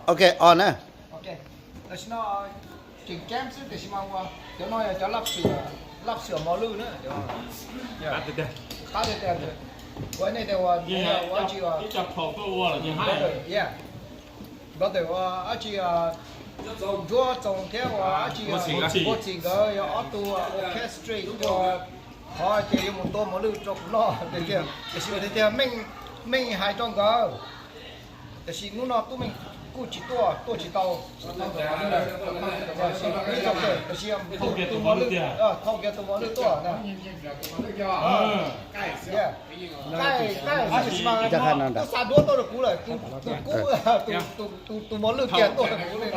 Ok, on na. Tam sim no tseem ceeb xwb, tiam sis mas ua cov no yog cov laj xwm mos lwj na. Qab tiag tiag. Ua nej tias ua ua tsi ua, brother ua dab tsi, Ntsuab Txoos thiab ua dab tsi, Npuag Txhim nkawd yog ob tug orchestrate ua qhov ces yuav mus tua mos lwj rau kuv noj tiag tiag. Tiam sis tiag tiag meej hais rau nkawd. Tiam sis hnub no Tub Meej kuj tsis tuaj, tuaj tsis tau. Tiam sis thauj kiag tus mos lwj tuaj. Tub xa duab tuaj rau kuv lawm, tus kub, tus mos lwj kiag tuaj rau kuv li.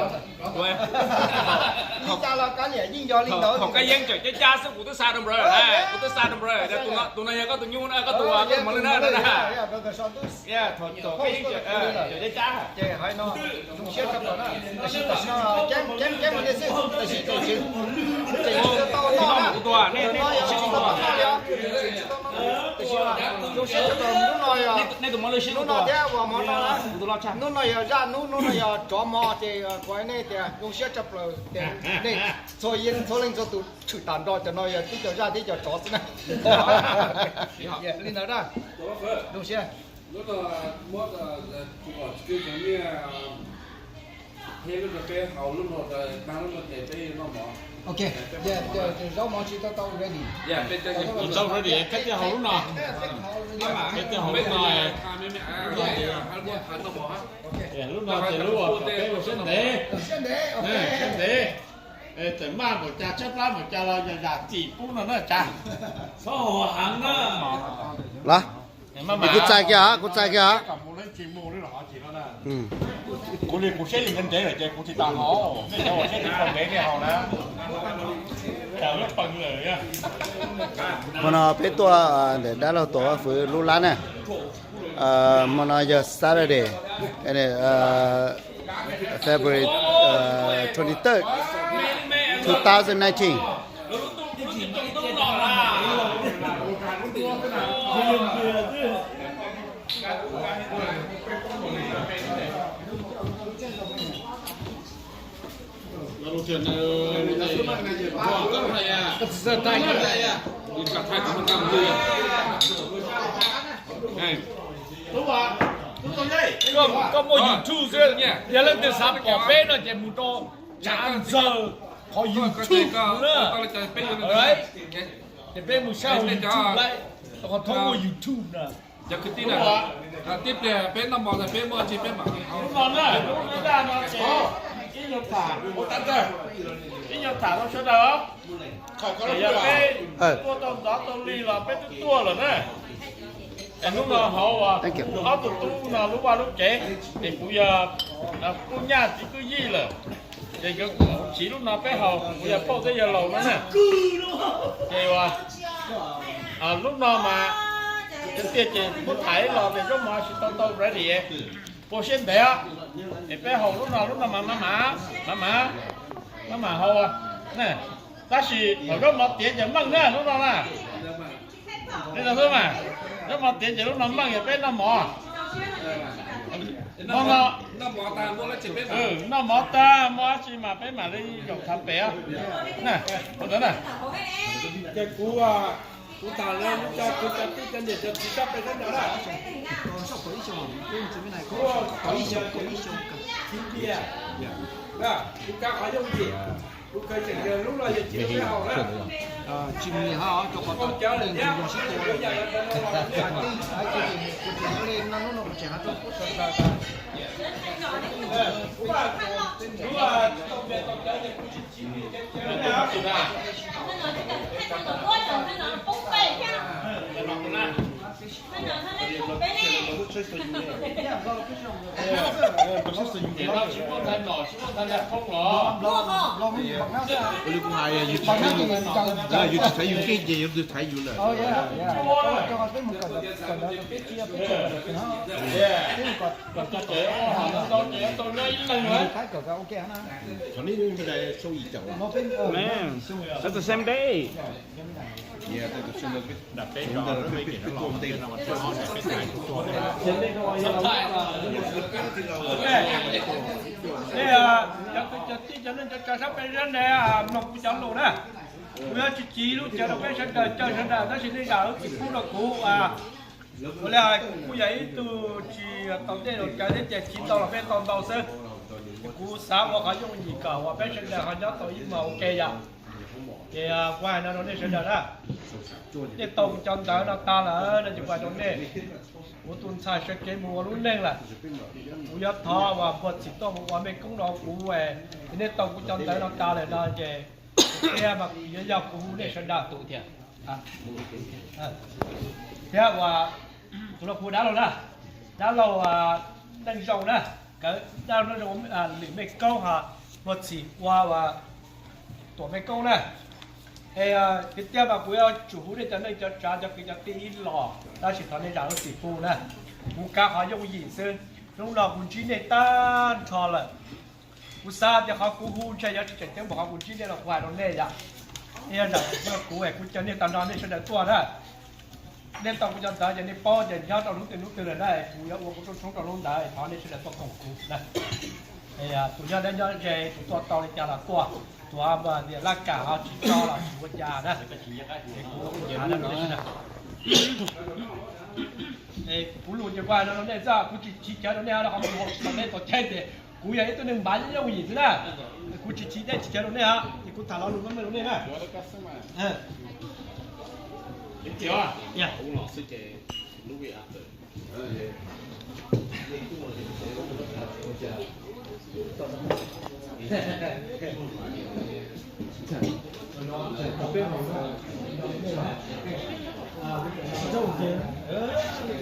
Li cas los kav liam yeej yog li ntawd. Thaum Kab Yeeb tseem cab cab xwb kuv twb xa rau npawg lawm, kuv twb xa rau npawg lawm, tus no yog koj tus nyuj, koj tus mos lwj na. Thaum Kab Yeeb tseem cab cab. Ces hais no, zoo siab tshaj plaws na. Tam sis tam sim no ceeb ceeb mus li xwb, tam sis tseem tsis tau noj na. Tus no yog tsis tau noj li os. Tam sis zoo siab tshaj plaws hnub no yog, hnub no thiab uas mov no na. Hnub no yog zaj hnub, hnub no yog tsov mov ces kuv hais nej tias zoo siab tshaj plaws tias nej txhua yeej txhua leej txhua tus tshwm tas nrho cov no yog tib co zaj tib co tsov xwb na. Li ntawd na. Zoo siab. Ok, zaub mov tsis tau tau ready. Tau ready, peb thiaj haus lub no. Peb thiaj haus lub no. Lub no ces lub uas kom peb ua siab ntev. Siab ntev. Txawm maj npaum cas tshaib plab npaum cas los yam yam txim pub no na Tsav. Txhob haus heev na. Los, kuv txais kiag, kuv txais kiag. Kuv li kuv siab li ntev ntev lawm ces kuv tsis tas haus, nej cov uas siab tsis tau ntev nej haus na. Hmo no peb tuaj ntawm dab laug Tuam Vaj Fwv lub lab na. Hmo no yog Saturday, February twenty-third, two thousand nineteen. Koj muaj YouTube xwb, yog leej twg xav pom peb no ces mus rau Tsav Ntxawg qhov YouTube na. Ces peb mus saib hauv YouTube lawm, qhov thoob muaj YouTube na. Cov kwv tij na, tib pliag peb noj mov peb muaj tsi peb mam li haus. Lub no na, lub daj no ces ib nyuag tham, ib nyuag tham rau sawv daws. Yog peb tuaj tau ntxov tau lig los peb twb tuaj lawm na. Es hnub no hauv ob tug tub no lub vaj lub tsev, ces kuv yog kuj nyaj txiv kwj yij lawm, ces nkawd kuj siv lub no peb haus, kuv yog phauj thiab yog laus no na. Ces ua lub no mas tiag tiag ces muab thaiv los ces zaub mov tsis tau tau ready, ua siab ntev, es peb haus lub no, lub no mas maj mam, maj mam, maj mam haus. Tab sis thaum zaub mov tiav ces meej na lub no na. Li no xwb mas, zaub mov tiav ces lub no meej yog peb noj mov. Noj mov tag muaj dab tsi mas peb mam li zaum tham pem. Ntawd na. Ces kuv, kuv tham lawv cov kwv cov tij cov niam cov txiv sab pem sab nraud na. Kuv kav qhov yooj yim, kuv khaws tseem yog lub no yog tsis peb haus na. Tsis mus ha rau qhov tau cov leej twg yog sib tua, hais tij hais tij kuv tseem li no lub no kuv tseem hais rau kuv sawv daws. Ua li kuv hais, yus tsis thaiv yus kev ces yuav twg thaiv yus lawm. Qhov no, that's the same day. Cov kwv cov tij cov neej cov tsav sab peb sab ntev mloog kuv cov lus na. Kuv yuav tsis tsiv lub caw rau peb sawv daws caw sawv daws, tab sis nej zam lub txim pub rau kuv. Ua li hais kuv kuj yog ib tug tsis tau dej los caw thiab ces tsiv ntau los peb tau ntau xwb. Kuv xav ua qhov yooj yim kom uas peb sawv daws ho nyob tau ib hmos ua ke yom. Ces kuv hais no rau nej sawv daws na, nej tau kuv cov ntawv no tas lawm no ces kuv hais rau nej, kuv tus ntxhais sawv kev mus ua lub neej lawm. Kuv yuav thov uas npuag txim tuaj mus ua mej koob rau kuv, ces nej tau kuv cov ntawv no tas lawm no ces thiab mas kuv yuav yog kuv hu nej sawv daws thiab uas tus no kuv dab laug na, dab laug Neej Zoo na, dab laug Neej Zoo lwm mej koob ho npuag txim ua uas tuam mej koob na. Es tiag tiag mas kuv yuav tsum hu nej cov neej cov tsav cov kwv cov tij ib los, tab sis thov nej zam lub txim pub na. Kuv kav qhov yooj yim xwb, hnub no kuv ntsib nej tag nrho lawm. Kuv xav tias qhov kuv hu ntshe yuav tsis tseem ceeb npaum qhov kuv ntsib nej los kuv hais rau nej yom. Nej zam txim pub rau kuv es kuv caw nej tag nrho nej sawv daws tuaj na. Nej tau kuv cov ntawv ces nej paub ces nyob rau hnub twg hnub twg lawm na, kuv yuav ua kuv rooj tshoob rau hnub ntawd, thov nej sawv daws tuaj koom kuv na. Tus nyob deb nyob ze tus tuaj tau li cas los tuaj, tus laj kam ho tsis tau los tsis ua cas na. Kuv lus ces kuv hais no rau nej xwb, kuv tsis chiv chaw rau nej, qhov kuv hais tsis tau nej tau caij ces kuv yog ib tug neeg npav yooj yim xwb na. Kuv tsis chiv dej chiv chaw rau nej, ces kuv tham lo lus meej rau nej na.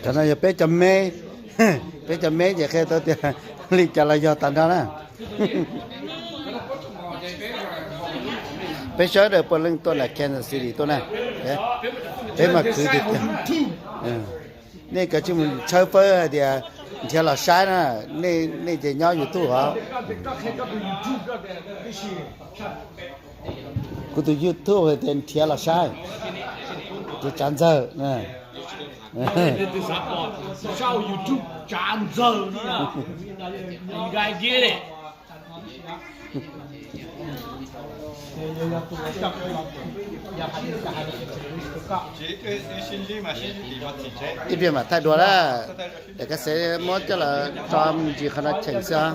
Cov no yog peb cov me, peb cov me ces qhia tau tias li cas los yog tag nrho na. Peb sawv daws puav leej tuaj nram Kansas City tuaj na. Peb mas khwv tiag tiag. Nej kav tsij mus tshawb fawb hais tias nrhiav los saib na, nej ces nyob YouTube os. Kuv tus YouTube hais tias nrhiav los saib, ces tsav ntxawg. Ib pliag mam thaij dua na, es koj xav muab coj los tso me ntsis qhov no cheem xwb os.